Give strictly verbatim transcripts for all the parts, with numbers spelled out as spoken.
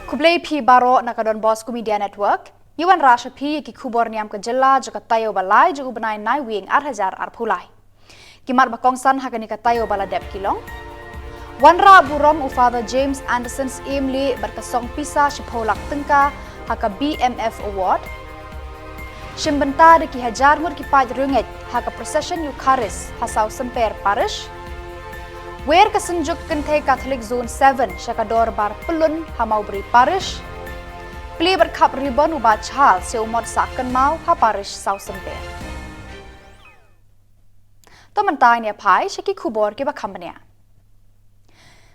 Khublei phi baroh na ka Don Bosco Media Network. Ngi wanrah sha phi ïa ki khubor niam ka jylla jong ka taïew ba lai jong u bnai Naiwieng ar hajar arphew lai. Ki mat ba kongsan ha kane ka taïew ba la dep ki long: Wanrah burom u Father James Anderson Syiemlieh bad ka song pisa shiphew lak tyngka ha ka B M F Award. Shim bynta da ki hajar ngut ki paid riewngeit ha ka Procession Eucharist ha Sawsymper Parish. Wer ka Synjuk Kynthei Catholic Zone seven sha ka dorbar pyllun ha Mawbri Parish. Plie bad khap ribbon u Bah Charles sha u mot sah kynmaw ha Parish Sawsymper. To mynta ngin ïa phai sha ki khubor kiba kham bniah.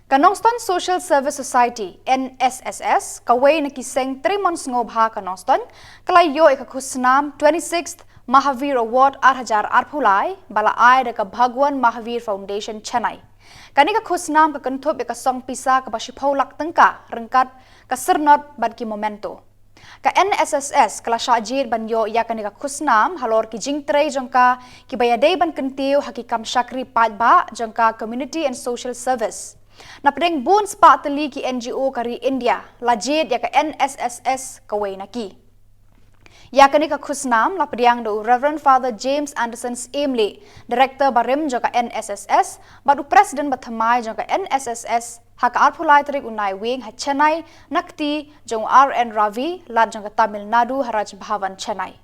Ka Nongstoiñ Social Service Society, N S S S, kawei na ki seng trei mon sngewbha ka Nongstoiñ, ka la ïoh ïa ka khusnam twenty-sixth Mahavir Award ar hajar arphew lai, ba la ai da ka Bhagwan Mahavir Foundation, Chennai. Kane ka khusnam ka kynthup ïa ka song pisa kaba shiphew lak tyngka ryngkat ka syrnod bad ki memento. Ka N S S S ka la shah jied ban ïoh ïa kane ka khusnam halor ki jingtrei jong ka kiba ïadei ban kyntiew ha ki kam shakri paidbah jong ka Community and Social Service. Napdeng bun spah tylli ki N G O ka ri India la jied ïa ka N S S S kawei na ki. Ïa kane ka khusnam la pdiang da u Reverend Father James Anderson Syiemlieh, Director barim jong ka N S S S, bad u President bathymmai jong ka N S S S, ha ka arphew lai tarik u Naiwieng ha Chennai, na kti jong u R N Ravi, Lat jong ka Tamil Nadu, ha Raj Bhavan Chennai.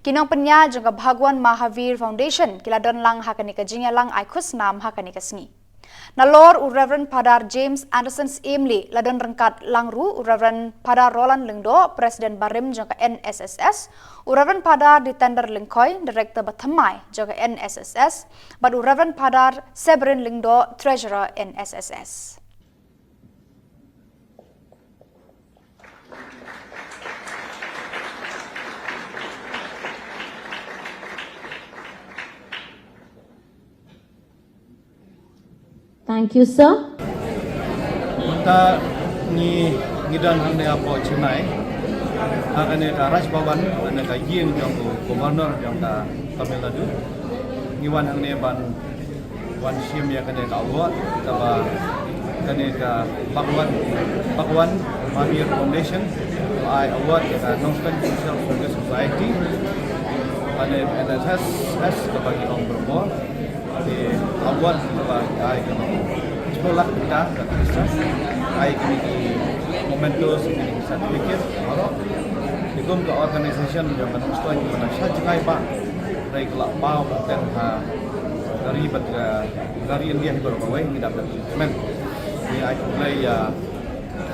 Ki nongpynïaid jong ka Bhagwan Mahavir Foundation ki la don lang ha kane ka jingïalang ai khusnam ha kane ka sngi. Nalor u Reverend Father James Anderson Syiemlieh, la don ryngkat lang ruh u Reverend Father Roland Lyngdoh, President barim jong ka N S S S, u Reverend Father Ditender Lyngkhoi, Director bathymmai jong ka N S S S, bad u Reverend Father Severin Lyngdoh, Treasurer N S S S. Thank you, sir. Mynta ngi, ngi don hangne hapoh Chennai, ha kane ka Raj Bhavan, kane ka ïing jong u Governor jong ka Tamil Nadu. Ngi wan hangne ban wan shim ïa kane ka award kaba kane ka Bhagwan, Bhagwan Mahavir Foundation ai award ïa ka Nongstoiñ Social Service Society, kane N S S S kaba ngi ong bor bor. Te award kaba ai kaba shiphew lak tyngka ka pisa, ai kine ki mementos, kine ki certificate baroh. Te kum ka organization jong ka Nongstoiñ kaba na sha jngai ba dei ka la paw ka ten ha ka ri bad ka ri India hi baroh kawei, ngi dap da ka jingkmen. Ngi ai khublei ïa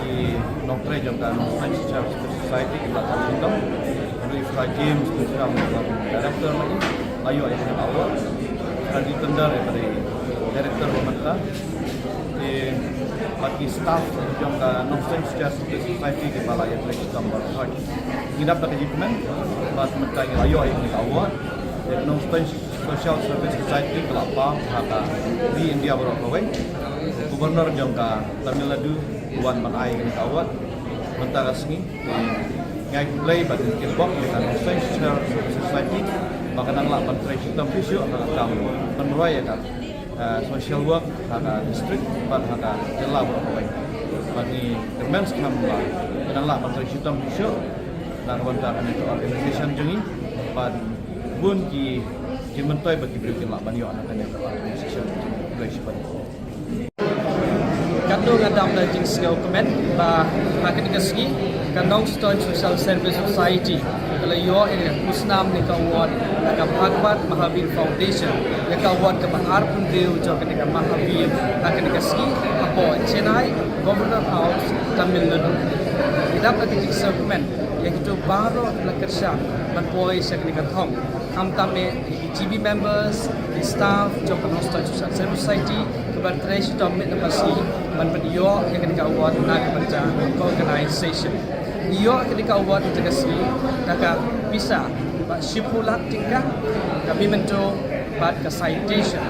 ki nongtrei jong ka Nongstoiñ Social Society kiba la trei shitom. Ruh i Fra James Tushram, director lagi, la ïoh ïa ka award. Fra Jitendra, ïa ka director ba mynta. Te bad ki staff jong ka Nongstoiñ Social Society kiba la ïa trei shitom baroh. Ngi dap da ka jingkmen bad mynta ngi la ïoh ïa ka award. Te Nongstoiñ Social Service Society ka la paw ha ka ri India baroh kawei. Governor jong ka Tamil Nadu u wan ban ai kane ka award mynta ka sngi. Te ngi ai khublei bad ngi kyrpad ïa ka Nongstoiñ Social Service Society ba kan nang lah ban trei shitom shuh shuh ha ka kam pynroi ïa ka, eh, social work ha ka district bad ha ka jylla baroh kawei. Bad ngi kyrmen skhem ba kan nang lah ban trei shitom shuh shuh na ka bynta kane ka organization jong ngi bad bun ki jingmyntoi ba ki briew kin lah ban ïoh na kane ka organization jong ngi. Khublei shibun. Katno nga dap da jingsngewkmen ba ha kane ka sngi ka Nongstoiñ Social Service Society ka la ïoh ïa ka khusnam ne ka award na ka Bhagwan Mahavir Foundation, ïa ka award kaba arphew hynriew jong kane ka Mahavir ha kane ka sngi hapoh Chennai Governor House, Tamil Nadu. Ngi dap da ka jingsngewkmen ïa kito baroh la kyrshan ban poi sha kane ka thong. Khamtam eh ki G B members, ki staff jong ka Nongstoiñ Social Service Society, kiba trei shitom miet na pasi ban pynïoh ïa kane ka award na ka bynta ka organization. Ngi ïoh ïa kane ka award mynta ka sngi da ka pisa ba shiphew lak tyngka, ka memento bad ka citation.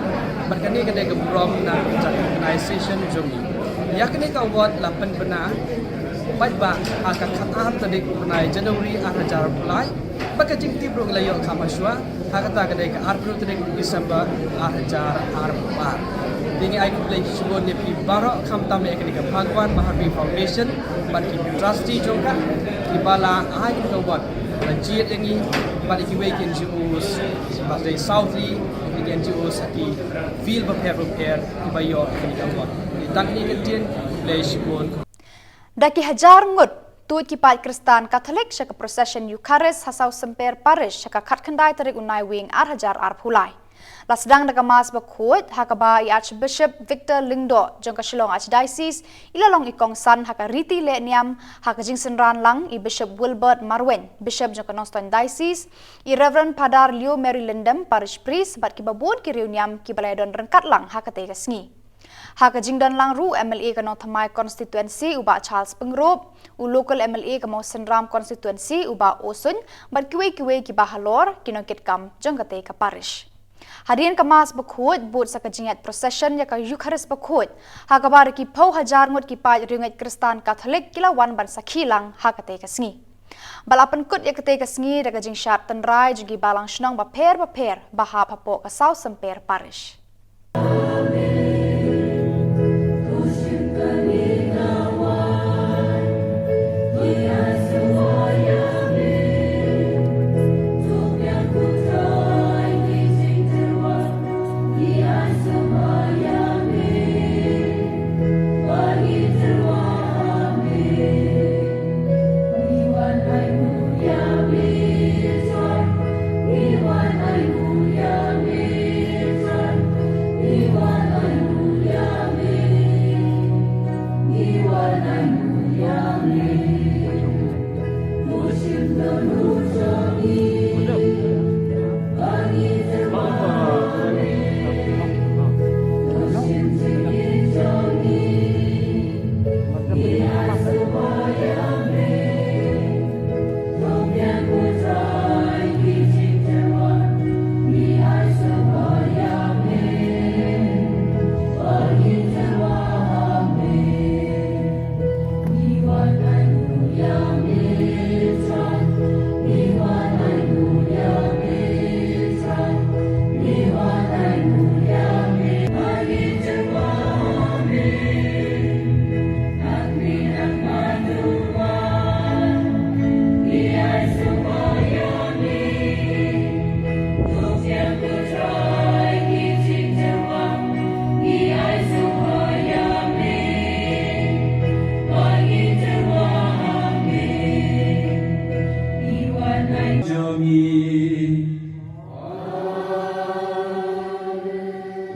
Bad kane ka dei ka burom na ka bynta ka organization jong ngi. Ïa kane ka award la pynbna paidbah ha ka khatar tarik u bnai January ar hajar arphew lai. Bad ka jingtip ruh ka la ïoh kham hashwa ha kata ka dei ka arphew tarik December ar hajar arphew ar. Ngi ai khublei shibun ïa phi baroh khamtam ïa kane ka Bhagwan Mahavir Foundation bad ki trustee jong ka, kiba la ai kane ka award, la jied ïa ngi bad ïa kiwei ki N G Os, bad dei South Ri, ki N G Os ha ki field bapher bapher kiba ïoh ïa kane ka award. Ngi tang kine ki ktien, khublei shibun. Da ki hajar ngut tuid ki paid Khristan Katholik sha ka procession Eucharist ha South Semper Parish ha ka khatkhyndai tarik u Naiwieng ar hajar arphew lai. La sdang da ka Mass bakhuid ha kaba i Archbishop Victor Lyngdoh jong ka Shillong Archdiocese i la long i kongsan ha ka riti leh niam, ha ka jingsynran lang i Bishop Wilbert Marwein, Bishop jong ka Nongstoiñ Diocese, i Reverend Father Leo Mary Lyndem, Parish Priest, bad kiba bun ki riewniam kiba la ïadon ryngkat lang ha katei ka sngi. Ha ka jingdon lang ruh u M L A ka Nongthymmai Constituency u Bah Charles Pyngrope, u Local M L A ka Mawsynram Constituency u Bah O Suin, bad kiwei kiwei kiba halor ki nongkitkam jong katei ka parish. Hadien ka Mass bakhuid, bud sa ka jingïaid procession ïa ka Eucharist bakhuid, ha kaba da ki phew hajar ngut ki paid riewngeit Khristan Katholik ki la wan ban sakhi lang ha katei ka sngi. Ba la pynkut ïa katei ka sngi da ka jingshad tynrai jong ki balang shnong bapher bapher ba hap hapoh ka South Semper Parish.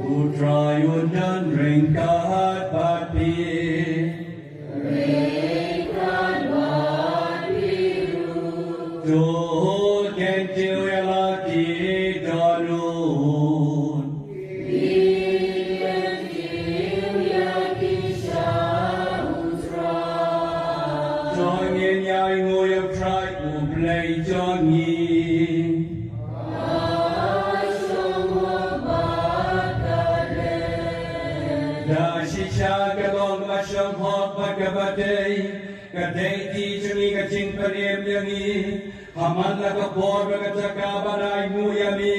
U Trai un don ryngkat bad phi. To khyndiat ïa la ki dohnud. To ngin ïainguh ïa U Trai U Blei jong ngi. Da shisha ka long kaba shong hok bad kaba dei, ka dei ka jong ngi ka jingpynim ïa ngi. Ha man la ka por bad ka jaka ban ainguh ïa me,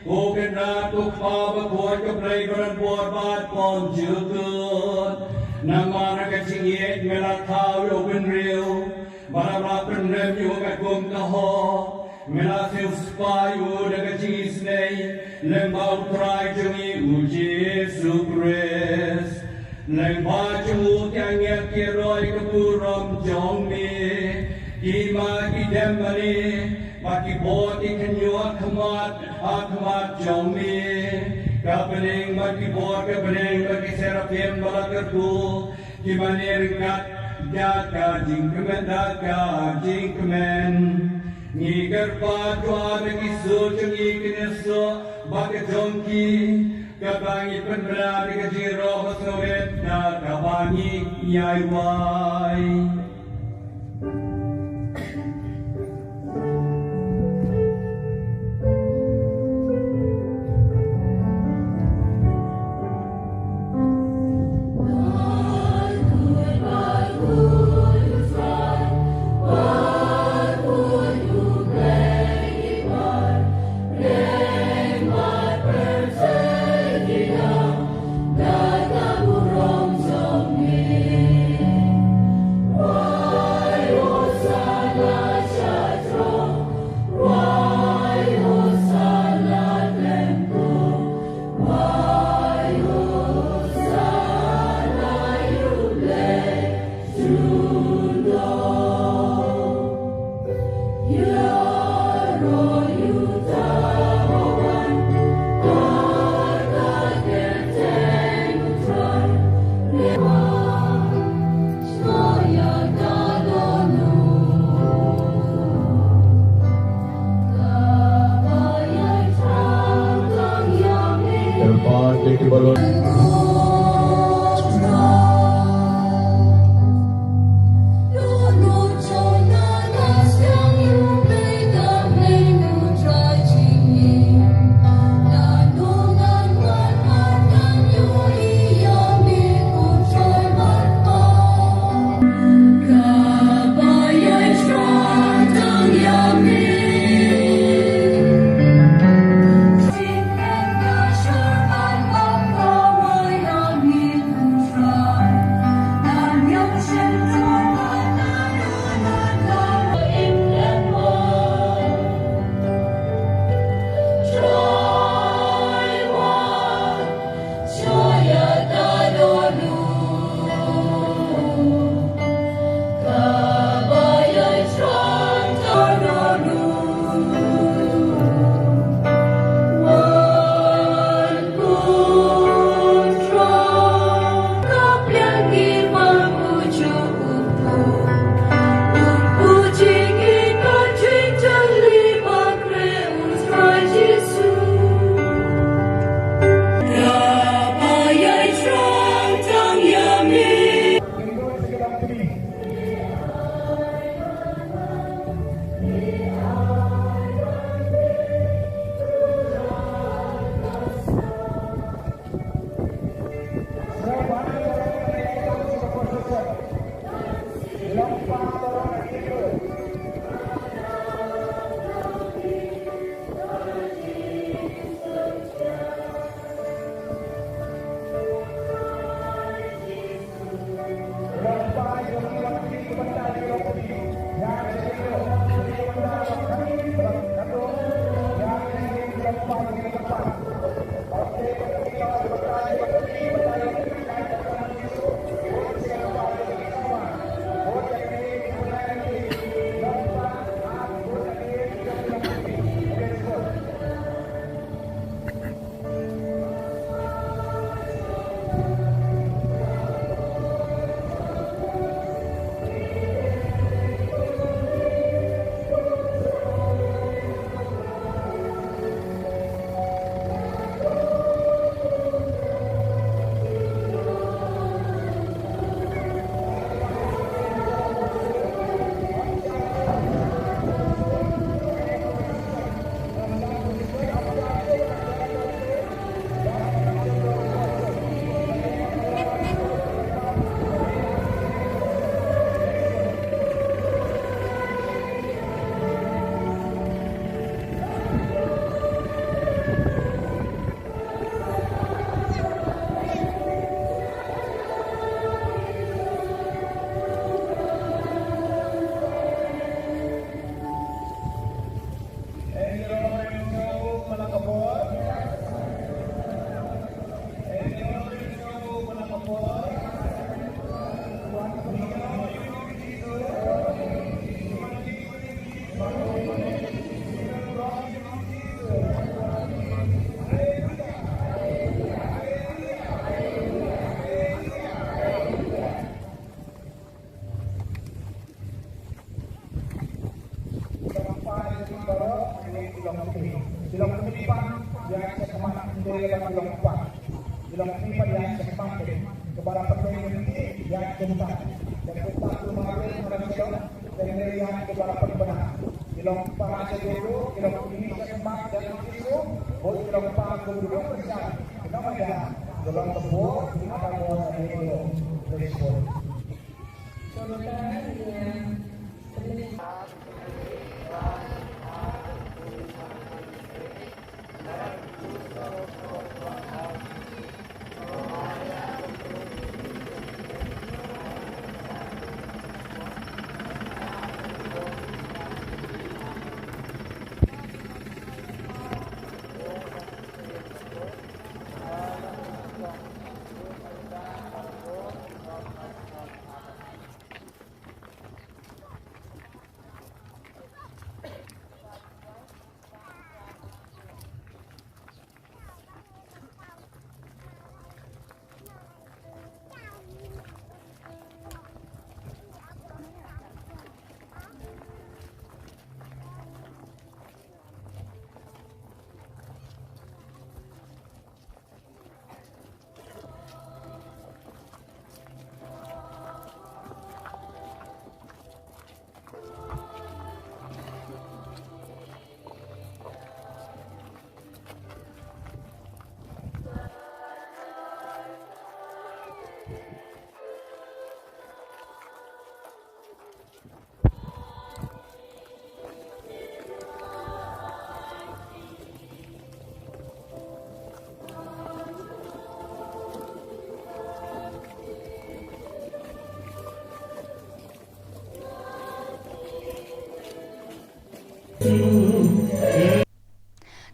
ko Kynrad ko Kpa bakhuid, ko Blei ba don bor bad pynjulor. Namar ha ka jingïeit me la thaw ïa u bynriew, bad haba la pynrem ïa u katkum ka hok, me la siewspah ïa u da ka jingisynei, lyngba U Trai jong ngi U Jisu Khrist. Lyngba jong u ki angel ki roi ka burom jong me, ki ma ki dem mane, bad ki bor ki khynñiuh ha khmat, ha khmat jong me. Ka bneng bad ki bor ka bneng bad ki seraphim ba la kyrkhu, ki mane ryngkat da ka jingkmen, da ka jingkmen. Ngi kyrpad, ko Trai, ba ki sur jong ngi kin ïasoh bad ka jong ki, kaba ngi pynbna da ka jingïaroh ba sngewrit da kaba ngi ïai wai.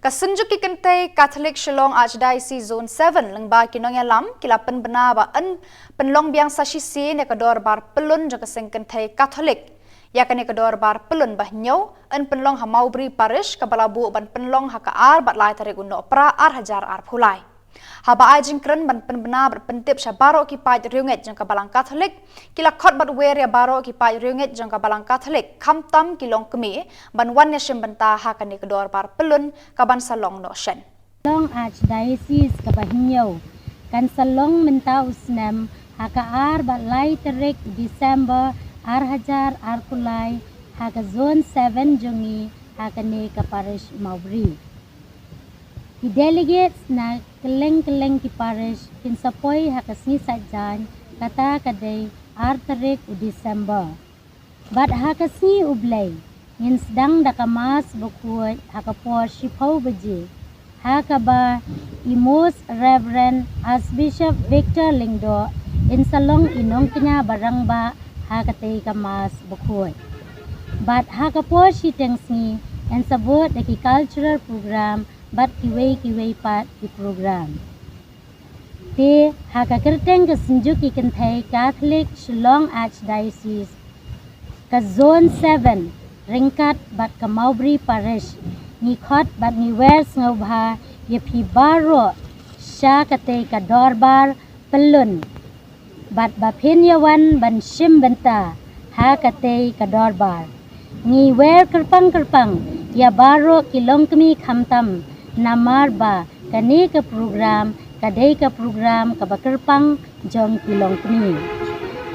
Ka Synjuk ki Kynthei Katholik Shillong Archdiocese Zone seven lyngba ki nongïalam ki la pynbna ba yn pynlong biang sa shisien ïa ka dorbar pyllun jong ka seng kynthei Katholik. Ïa kane ka dorbar pyllun ba hynñiew yn pynlong ha Mawbri Parish, kaba la buh ban pynlong ha ka ar bad lai tarik u Nohprah ar hajar arphew lai. Haba ai jingkren ban pynbna bad pyntip sha baroh ki paid riewngeit jong ka Balang Katholik, ki la khot bad wer ïa baroh ki paid riewngeit jong ka Balang Katholik, khamtam ki longkmie, ban wan ïashim bynta ha kane ka dorbar pyllun kaban sa long noh shen. Shillong Archdiocese kaba hynñiew kan sa long mynta u snem ha ka ar bad lai tarik December ar hajar arphew lai ha ka Zone seven jong ngi ha kane ka Parish Mawbri. Ki delegates na kylleng kylleng ki parish kin sa poi ha ka sngi Saitjaiñ, kata ka dei ar tarik u December. Bad ha ka sngi U Blei ngin sdang da ka Mass bakhuid ha ka por shiphew baje, ha kaba i Most Reverend Archbishop Victor Lyngdoh in sa long i nongkñia barangbah ha katei ka Mass bakhuid. Bad ha ka por shiteng sngi yn sa bud da ki cultural program bad kiwei kiwei pat ki program. Te ha ka kyrteng ka Synjuk ki Kynthei Katholik Shillong Archdiocese, ka Zone seven ryngkat bad ka Mawbri Parish, ngi khot bad ngi wer sngewbha ïa phi baroh sha katei ka dorbar pyllun, bad ba phin ïa wan ban shim bynta ha katei ka dorbar. Ngi wer kyrpang kyrpang ïa baroh ki longkmie khamtam, namar ba kane ka program ka dei ka program kaba kyrpang jong ki longkmie.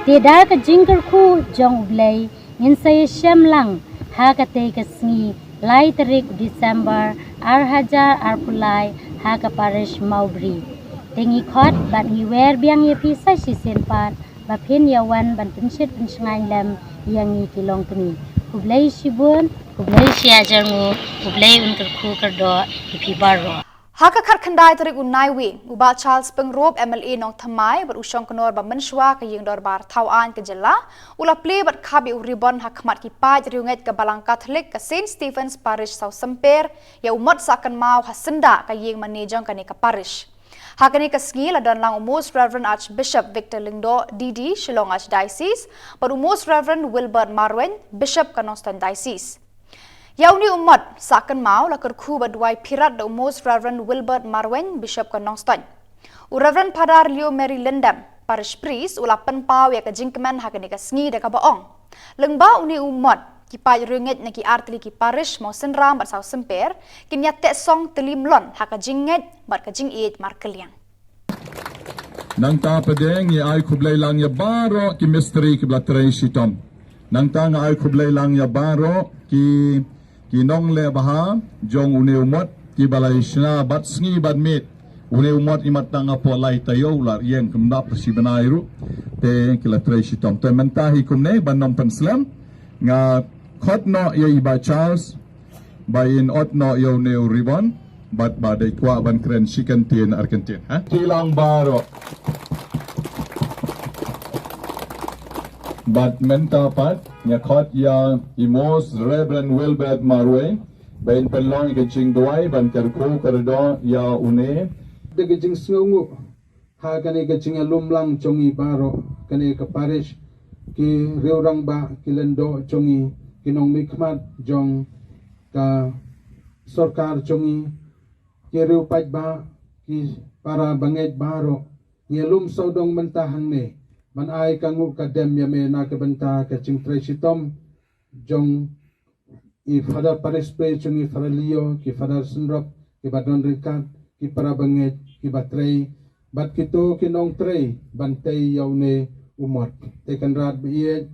Te da ka jingkyrkhu jong U Blei ngin sa ïashem lang ha katei ka sngi lai tarik December ar hajar arphew lai ha ka Parish Mawbri. Te ngi khot bad ngi wer biang ïa phi sa shisien pat ba phin ïa wan ban pynshit pynshngaiñ lem ïa ngi ki longkmie. Khublei shibun, khublei shihajar nguh, U Blei un kyrkhu kyrdoh ïa phi baroh. Ha ka khatkhyndai tarik u Naiwieng, u Bah Charles Pyngrope, M L A Nongthymmai bad u shongknor ba mynshuwa ka Ïing Dorbar Thawaiñ ka jylla, u la plie bad khap ïa u ribon ha khmat ki paid riewngeit ka Balang Katholik ka Saint Stephen's Parish Sawsymper, ïa u mot sah kynmaw ha syndah ka ïing mane jong kane ka parish. Ha kane ka sngi la don lang u Most Reverend Archbishop Victor Lyngdoh, D D, Shillong Archdiocese, bad u Most Reverend Wilbert Marwein, Bishop ka Nongstoiñ Diocese. Ïa une u mot sah kynmaw la kyrkhu bad duwai pyrshah da u Most Reverend Wilbert Marwein, Bishop ka Nongstoiñ. U Reverend Father Leo Mary Lyndam, Parish Priest, u la pynpaw ïa ka jingkmen ha kane ka sngi da kaba ong: Lyngba une u mot, ki paid riewngeit na ki artylli ki parish Mawsynram bad Sawsymper kin ïa teh song tylli mlien ha ka jingngeit bad ka jingïeit markylliang. Nangta pat de ngi ai khublei lang ïa baroh ki mistri kiba la trei shitom. Nangta nga ai khublei lang ïa baroh ki, ki nongleh bha jong une u mot, kiba la ïashna bad sngi bad miet. Une u mot imat tang hapoh lai taïew, la ïeng khyndap shi bnai ruh. Te ki la trei shitom. Te mynta hi kumne ban ym pynslem, nga khot noh ïa i Bah Charles ba in ot noh ïa une u ribbon bad ba dei kwah ban kren shi kyntien ar kyntien, ha? Ki lang baroh. Bad mynta pat nga khot ïa i Most Reverend Wilbert Marwei ba in pynlong ïa ka jingduwai ban kyrkhu kyrdoh ïa une. Da ka jingsngewnguh ha kane ka jingïalum lang jong ngi baroh, kane ka parish, ki riewrangbah, ki lyngdoh jong ngi, ki nongmihkhmat jong ka sorkar jong ngi, ki riew paidbah, ki para bangeit baroh, ngi ïalum sawdong mynta hangne ban ai ka nguh ka dem ïa me na ka bynta ka jingtrei shitom jong i Father Parish Priest jong i, Father Leo, ki Father Synrok, kiba don ryngkat, ki para bangeit, kiba trei, bad kito ki nongtrei ban tei ïa une u mot. Te Kynrad ba ïeit,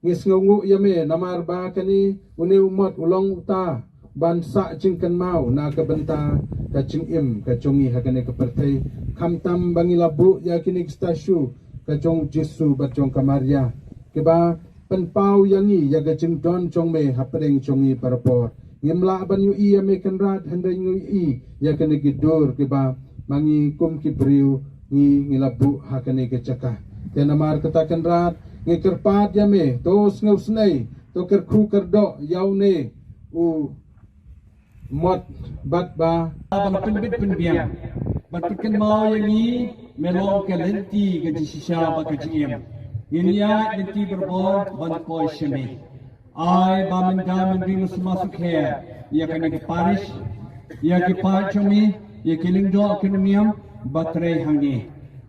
ngi sngewnguh ïa me namar ba kane une u mot u long uta ban sah jingkynmaw na ka bynta ka jingim ka jong ngi ha kane ka pyrthei. Khamtam ba ngi la buh ïa kine ki statue ka jong Jisu bad jong ka Maria, kiba pynpaw ïa ngi ïa ka jingdon jong me hapdeng jong ngi barabor. Ngim lah ban ïohi ïa me Kynrad, hynrei ngi ïohi ïa kine ki dur kiba ma ngi kum ki briew ngi, ngi la buh ha kane ka jaka. Te namar kata Kynrad, ngi kyrpad ïa me, to sngewsynei, to kyrkhu kyrdoh ïa une u mot bad ba. Ba la pynbit pynbiang bad pynkynmaw ïa ngi, me long ka lynti ka jingshisha bad ka jingim. Ngin ïaid lynti barabor ban poi sha me. Ai ba mynta mynrin u sma sukher ïa kane ka parish, ïa ki paid jong me, ïa ki lyngdoh ki nongniam ba trei hangne.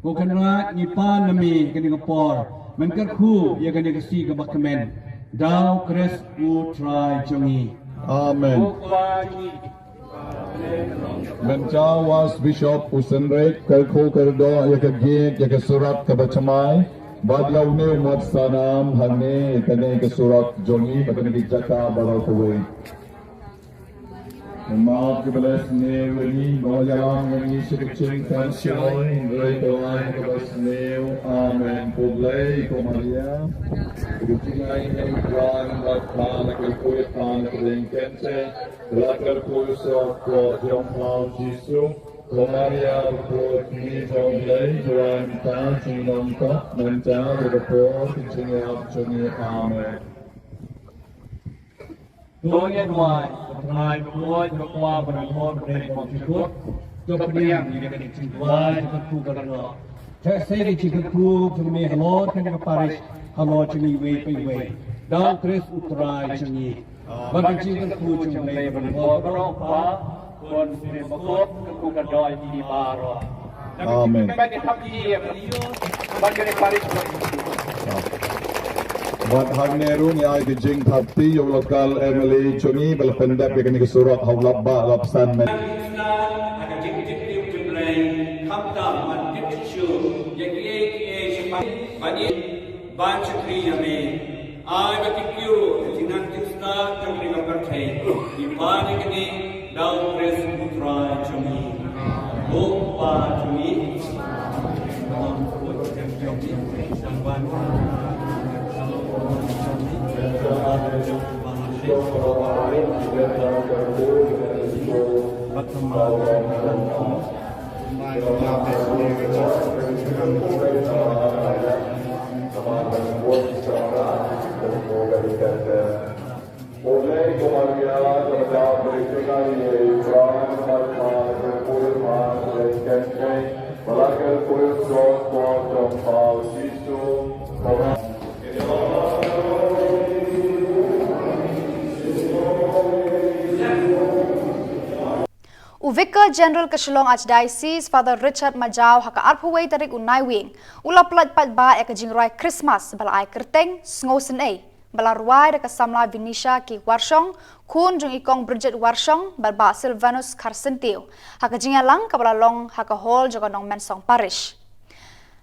Ko Kynrad, ngi pan na me kane ka por, men kyrkhu ïa kane ka sngi kaba kmen. Da u Khrist u Trai jong ngi. Amen. Mynta u Archbishop u synreit kyrkhu kyrdoh ïa ka gate, ïa ka surok kaba thymmai bad ïa une u mot sanam hangne, ïa kane ka surok jong ngi bad kane ka jaka baroh kawei. Namar kaba la sniew ïa ngi, ba ïalam ïa ngi sha ka jingpang shai, hynrei to ai kaba sniew. Amen. Khublei ko Maria, ka jingïaid ïa ngi, ka la pynbeit, ka la kyrkhu ïa phi na ka ring kynthei, la kyrkhu ïa u surok jong pha u Jisu. Ko Maria, ba kyrkhu ïa ngi jong Blei, to ai mynta jingïaid ïa ngi, mynta bad ha ka por ka jingïap jong ngi. Amen. To ngin duwai. Ko Trai ba khuid, ba kwah, ba nang hor, ba dei bymjukut, to pdiang ïa kane ka jingduwai, ka jingkyrkhu kyrdoh. Theh sei ka jingkyrkhu jong me halor kane ka parish, halor jong ngi iwei pa iwei. Da u Khrist u Trai jong ngi. Bad ka jingkyrkhu jong U Blei ba nang hor baroh, Kpa, Khun, Sprit Bakhuid, kyrkhu kyrdoh ïa ngi baroh. Amen. Bad hangne ruh ngi ai ka jingthap kti ïa u local M L A jong ngi ba la pyndep ïa kane ka surok ha u lap bah lap san minit. Ban shakri ïa me. Ai ba ki kiew ruh ka jingnang jingstad jong kane ka pyrthei. Ngi pan ïa kane da u Khrist u Trai jong ngi. Ko Kpa jong ngi. U Vicar General ka Shillong Archdiocese, Father Richard Majaw, ha ka arphew wei tarik u Naiwieng, u la pyllait paidbah ïa ka jingrwai Christmas ba la ai kyrteng Sngewsynei, ba la rwai da ka samla Venetia K. Warshong, khun jong i Kong Bridget Warshong bad Bah Sylvanus Kharsyntiew, ha ka jingïalang kaba la long ha ka hall jong ka Nongmensong Parish.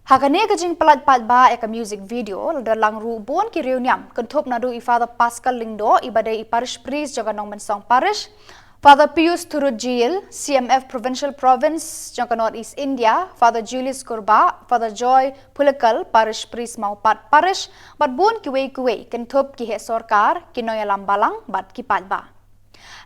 Ha kane ka jingpyllait paidbah ïa ka music video, la don lang ruh bun ki riewniam, kynthup naduh i Father Pascal Lyngdoh, i ba dei i Parish Priest jong ka Nongmynsong Parish, Father Pius Thurut Jil, C M F Provincial Province jong ka North East India, Father Julius Kurbah, Father Joy Phulekal, Parish Priest Mawpat Parish, bad bun kiwei kiwei, kynthup ki heh sorkar, ki nongïalam balang, bad ki paidbah.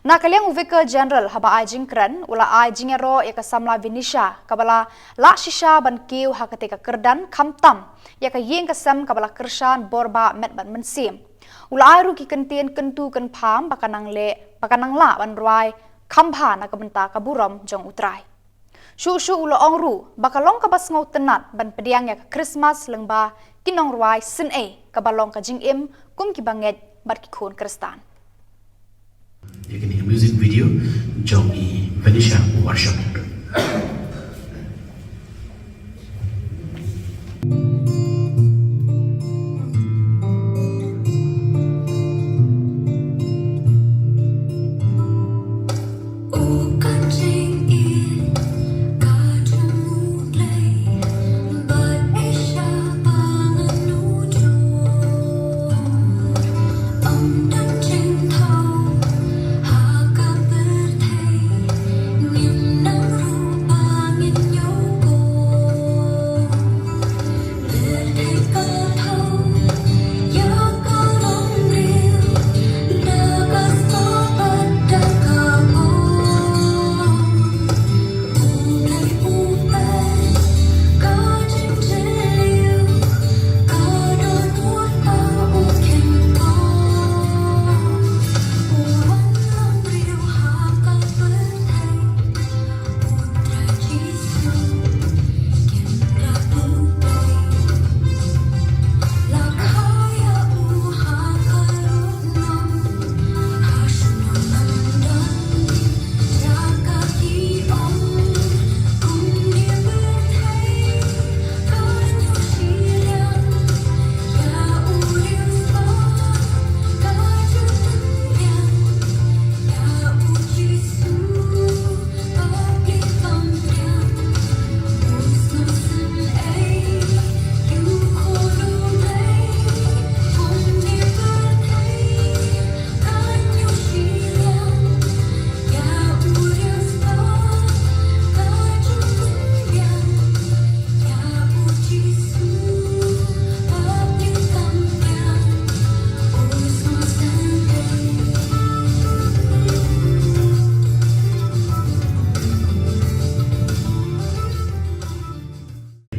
Na ka liang u Vicar General haba ai jingkren, u la ai jingïaroh ïa ka samla Venetia, kaba la lah shisha ban kiew ha kata ka kyrdan khamtam ïa ka ïing ka sem kaba la kyrshan bor bah met bad mynsiem. U la ai ruh ki kyntien kyntu kynpham ba kan nang leh, ba kan nang lah ban rwai kham bha na ka bynta ka burom jong U Trai. Shuh shuh u la ong ruh ba ka long kaba sngewtynnat ban pdiang ïa ka Christmas lyngba ki nongrwai synei, kaba long ka jingim kum ki bangeit bad ki khun Khristan. Ïa kane ka music video jong i Venetia Worship.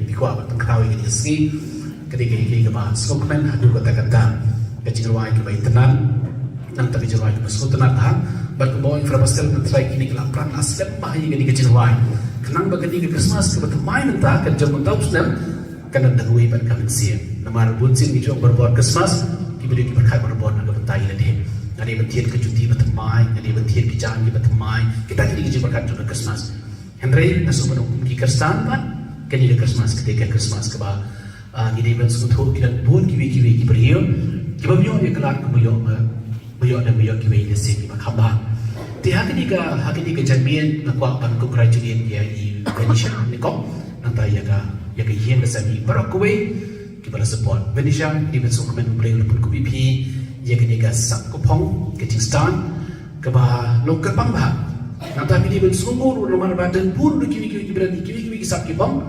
Ngi kwah ban pynkhraw ïa kane ka sngi, kane ka, kane kaba sngewkmen haduh katta katta. Ka jingrwai kaba itynnad, nangta ka jingrwai kaba sngewtynnad ha, bad kumba ong i Father Pascal, nang trai kine ki la pran la slem bha ïa kane ka jingrwai. Khnang ba kane ka Christmas kaba thymmai mynta kan jong mynta u snem, kan dang dang wei bad ka mynsiem. Namar bun sien ngi ju ong barabor Christmas, ki briew ki pyrkhat barabor na ka bynta ïa lade. Nga dei ban thied ka juti ba thymmai, nga dei ban thied ki jaiñ kiba thymmai. Kita ki dei ki jingpyrkhat jong ka Christmas. Hynrei nga sngewbha ban ong kum ki Khristan pat, kane ka Christmas ka dei ka Christmas kaba, ah, ngi dei ban sngewthuh ki don bun kiwei kiwei ki briew kiba ym ïoh ïa ka lad kumba ïoh, eh, ba ïoh da ba ïoh kiwei lehse kiba kham bha. Te ha kane ka, ha kane ka janmiet nga kwah ban congratulate ïa i Venetia nyngkong, nangta ïa ka, ïa ka ïing ka sem, ïa baroh kawei kiba la support. Venetia, ngi dei ban sngewkmen U Blei un pynkup ïa phi ïa kane ka sap ka phong, ka jingstad kaba long kyrpang bha. Nangta ngi dei ban sngewnguh ruh namar ba don bun ruh kiwei kiwei ki briew, kiwei kiwei ki sap ki phong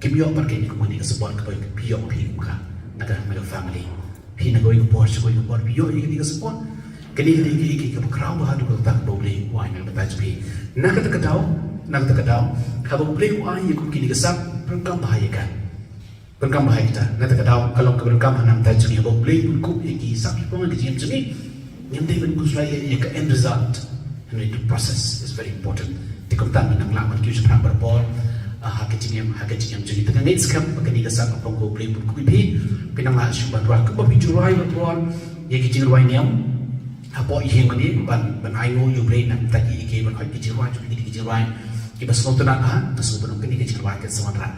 kim ïoh pat kane ka, kane ka support kaba phi ïoh phi kum ka, na ka, na ka family. Phi na kawei ka por sha kawei ka por phi ïoh ïa kane ka support. Kane ka dei ka, ka, kaba khraw bha haduh katta kaba U Blei u ai na ka bynta jong phi. Na kata ka daw, na kata ka daw, haba U Blei u ai ïa kum kine ki sap, pyndonkam bha ïa ka. Pyndonkam bha ïa kita. Na kata ka daw ka long kaba donkam ha na ka bynta jong ngi, haba U Blei un kup ïa ki sap ki phong ha ka jingim jong ngi. Ngim dei ban khuslai ïa, ïa ka end result. Hynrei the process is very important. Te kumta ngin nang lah ban kiew shaphrang barabor, ah, ha ka jingim, ha ka jingim jong ngi. Te nga ngeit skhem ba kane ka sap ka phong ka U Blei un kup ïa phi. Phin nang lah shuh ban rwai kumba phi ju rwai barabor ïa ki jingrwai niam hapoh ïing mane, ban, ban ainguh ïa U Blei na ka bynta kiei kiei, ban hoi ki jingrwai jong ki, ki jingrwai kiba sngewtynnat bha. Nga sngewbha ban ong kane ka jingrwai kan sa wanrah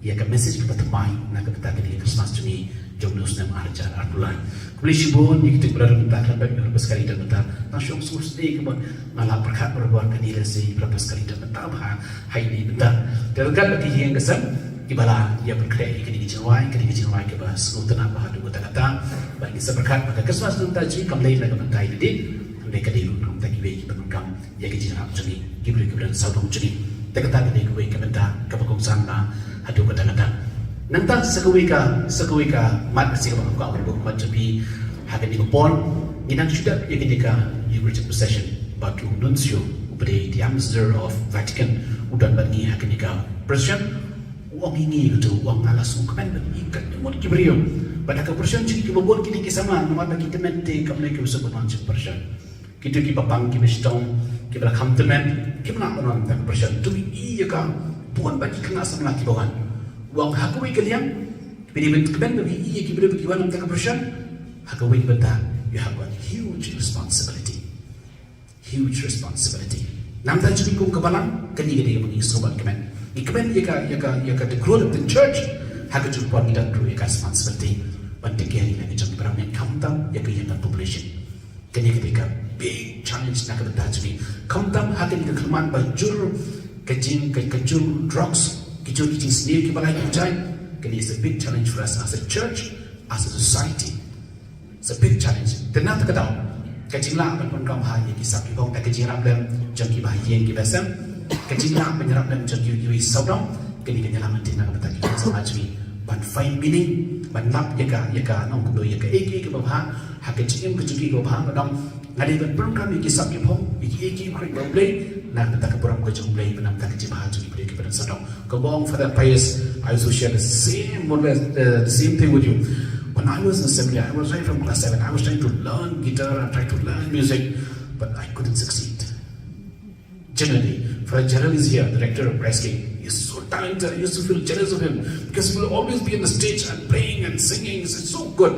ïa ka message kaba thymmai na ka bynta kane ka Christmas jong ngi jong une u snem ar hajar arphew lai. Khublei shibun ïa ki brother mynta, khlem pep ïa u Pascal Eden mynta. Tang shu ong sngewsynei ka mut nga la pyrkhat barabor kane lehse i Pascal Eden mynta bha ha ine i bynta. Te ryngkat bad ki ïing ki sem, Ba la ïa pynkhreh ïa kane ka jingrwai, kane ka jingrwai kaba sngewtynnat bha haduh katta katta. Bad ngi sa pyrkhat ba ka Christmas nangta jong ngi kam dei na ka bynta ïa lade, hynrei ka dei ruh na ka bynta kiwei ki pyndonkam ïa ka jingïarap jong ngi, ki briew kiba don sawdong jong ngi. Te kata ka dei kawei ka bynta kaba kongsan bha haduh katta katta. Nangta sa kawei ka, sa kawei ka mat, ka shisha kaba nga kwah ban buh mat jong phi ha kane ka por. Ngi nang shu dep ïa kane ka Eucharistic procession bad u nuncio uba dei the ambassador of Vatican u don bad ngi ha kane ka procession. U ong ïa ngi, kata u ong, nga la sngewkmen bad ngi kat ki mut ki briew. Bad ha ka procession jong ngi kiba bun ki dei ki samla, namar ba ki tymmen te kam dei kiba sngewbha ban wan sha ka procession. Kito kiba pang, kiba shitom, kiba la kham tymmen, kim lah ban wan mynta ka procession. To ïohi ïa ka bun bad ki khynnah samla kiba wan. U ong ha kawei ka liang, phi dei ban kmen ba phi ïohi ïa ki briew ba ki wan mynta ka procession. Ha kawei ka bynta, you have got huge responsibility. Huge responsibility. Namar jong ngi kum ka balang, kane ka dei kaba ngi sngewbha ban kmen. Ngi kmen ïa ka, ïa ka, ïa ka, the growth of the church. Ha ka juh por ngi don ruh ïa ka responsibility ban take care ïa ka jong ki para bangeit, khamtam ïa ka young population. Kane ka dei ka big challenge na ka bynta jong ngi. Khamtam ha kane ka kynmaw ba jur ka jing, ka, ka jur drugs, ki jur ki jingsniew kiba lai kiba jai. Kane is a big challenge for us as a church, as a society. It's a big challenge. Te na kata ka daw, ka jinglah ban pyndonkam ha ïa ki sap ki phong, ka jingïarap lem jong kiba ha ïing kiba sem, ka jinglah ban ïarap lem jong ki, ki sawdong, kane ka jinglah ban tip na ka bynta ki jong ngi ban find meaning, ban lap ïa ka, ïa ka nongkynduh, ïa ka ïeit kiba bha ha ka jingim ka jong ki kiba bha, ba dang nga dei ban pyndonkam ïa ki sap ki phong, ïa ki ïeit ki khriat ba U Blei, na ka bynta ka burom ka jong U Blei, na ka bynta ka jingbha jong ki briew kiba don sawdong. Kaba ong Father Pius, I also share the same, more or less, uh, the same thing with you. When I was in the seminary, I was right from class seven. I was trying to learn guitar and trying to learn music, but I couldn't succeed. Generally, Father Gerald is here, the rector of Christ King. He's so talented. I used to feel jealous of him because he will always be on the stage and playing and singing. It's so good.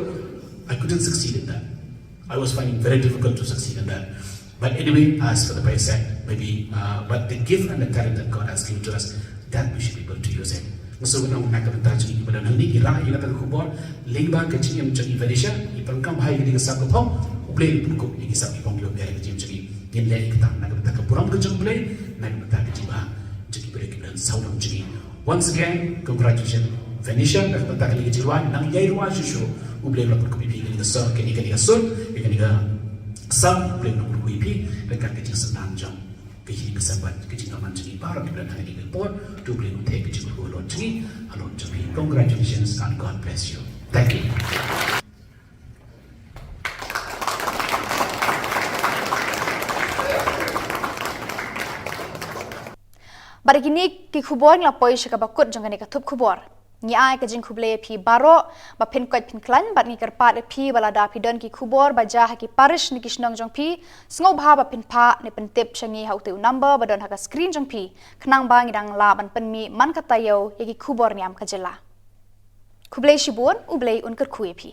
I couldn't succeed in that. I was finding very difficult to succeed in that. But anyway, as Father Pius said, maybe, uh, but the gift and the talent that God has given to us, that we should be able to use it. So, na ka bynta jong ngi kiba don hangne, ngi rah ïa kata ka khubor lyngba ka jingim jong i Venetia, ngi pyndonkam ha ïa kane ka sap ka phong, U Blei un pynkup ïa ki sap ki phong kiba bha ha ka jingim jong ngi. Ngin leh ïa kata na ka bynta ka burom ka jong U Blei, na ka bynta ka jingbha jong ki briew kiba don sawdong jong ngi. Once again, congratulations Venetia, na ka bynta kane ka jingrwai, nang ïai rwai shuh shuh, U Blei un pynkup ïa phi, kane ka sap, kane, kane ka sap, kane ka sap, U Blei un pynkup ïa phi ryngkat ka jingsynran jong ka ïing ka sem bad ka jingkyrmen jong ngi baroh kiba don ha kane ka por. To U Blei un theh ka jingkyrkhu halor jong ngi, halor jong phi. Congratulations and God bless you. Thank you. Bad da kine ki khubor ngi la poi sha kaba kut jong kane ka thup khubor. Ngi ai ka jingkhublei ïa phi baroh ba phin koit phin khlaiñ, bad ngi kyrpad ïa phi ba lada phi don ki khubor ba jia ha ki parish ne ki shnong jong phi, sngewbha ba phin phah ne pyntip sha ngi ha utei u number ba don ha ka screen jong phi, khnang ba ngi dang lah ban pynmih man ka taïew ïa ki khubor niam ka jylla. Khublei shibun, U Blei un kyrkhu ïa phi.